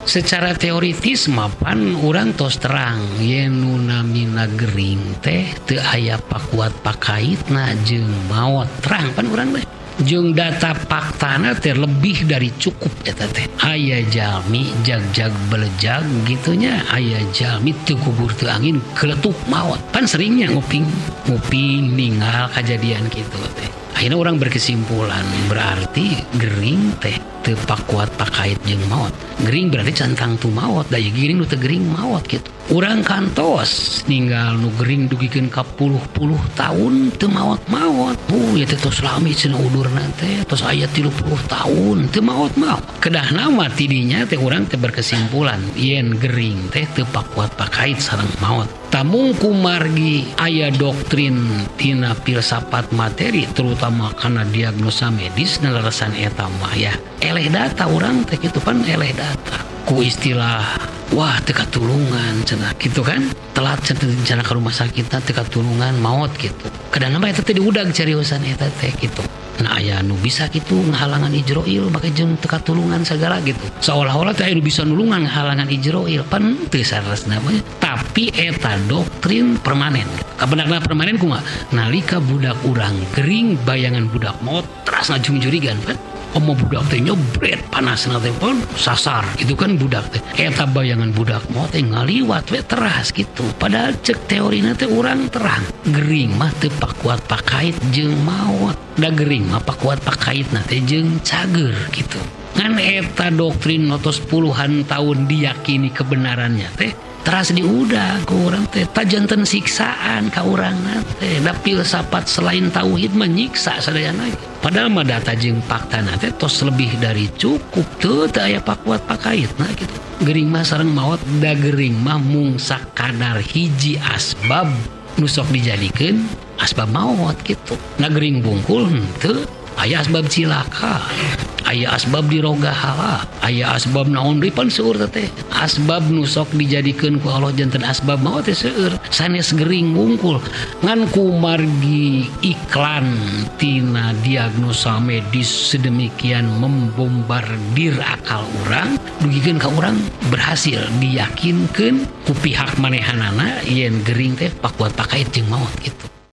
Secara teoritis mapan urang tos terang yen nu namina gering teh teu aya pakuat pakaitna jeung maot, terang pan urang teh. Jeung data faktana teh lebih dari cukup eta teh. Aya jalmi jag-jag belejag gitunya, aya jalmi teu kubur teu angin keletuk maot. Pan seringnya nguping nguping ninggal kejadian gitu teh. Akhirnya orang berkesimpulan berarti gering teh teu pakuat pakait jeung maot. Gering berarti cantang tu maot, da ieu gering nu teu gering maot gitu. Urang kantos ninggal nu gering dugikeun ka puluh-puluh tahun teu maot-maot. Ieu teh tos lami cenah udurna teh, tos aya 30 tahun teu maot-maot. Kedahna mah tidinya teh urang teh berkesimpulan yen gering teh teu pakuat pakait sareng maot. Tamung kumargi aya doktrin tina filsafat materi terutama karena diagnosa medis nalarasan eta mah ya eleh data urang teh kitu pan, eleh data ku istilah wah teu katulungan cenah gitu kan, telat cenah ka rumah sakit teu katulungan maot gitu. Kadang mah eta teh diudag cariusan eta teh gitu. Nah aya nu bisa gitu ngahalangan Ijroil make jeung teu katulungan segala gitu, seolah-olah teh aya nu bisa nulungan ngahalangan Ijroil, pan teu saresna mah. Tapi eta doktrin permanen kabenarna permanen kumaha nalika budak urang gering bayangan budak maot teras ngajungjurigan kan. Omo budak teh nyebret panasna teh pon sasar gitu kan, budak teh eta bayangan budak maot teh ngaliwat we teras gitu. Padahal cek teorina teh urang terang gering mah teu pakuat pakait jeung maot, da gering mah pakuat pakaitna teh jeung cager gitu. Ngan eta doktrin notos puluhan tahun diyakini kebenarannya teh teras diudag ku urang teh tajanten siksaan ka urang teh, da filsafat selain tauhid menyiksa sadayana. Padahal mah data jeung faktana teh tos lebih dari cukup teu teu aya pakuat pakaitna gitu gering mah sareng maot, da gering mah mung sakadar hiji asbab nu sok dijadikeun asbab maot gitu. Nah gering bungkul henteu aya asbab cilaka, aya asbab dirogahala, aya asbab naon deui, pan seueur teh asbab nu sok dijadikeun ku Allah janten asbab maot teh seueur sanes gering wungkul. Ngan kumargi iklan tina diagnosa medis sedemikian membombardir akal urang dugikeun ka urang berhasil diyakinkeun ku pihak manehanana yen gering teh pakuat pakait jeung maot gitu.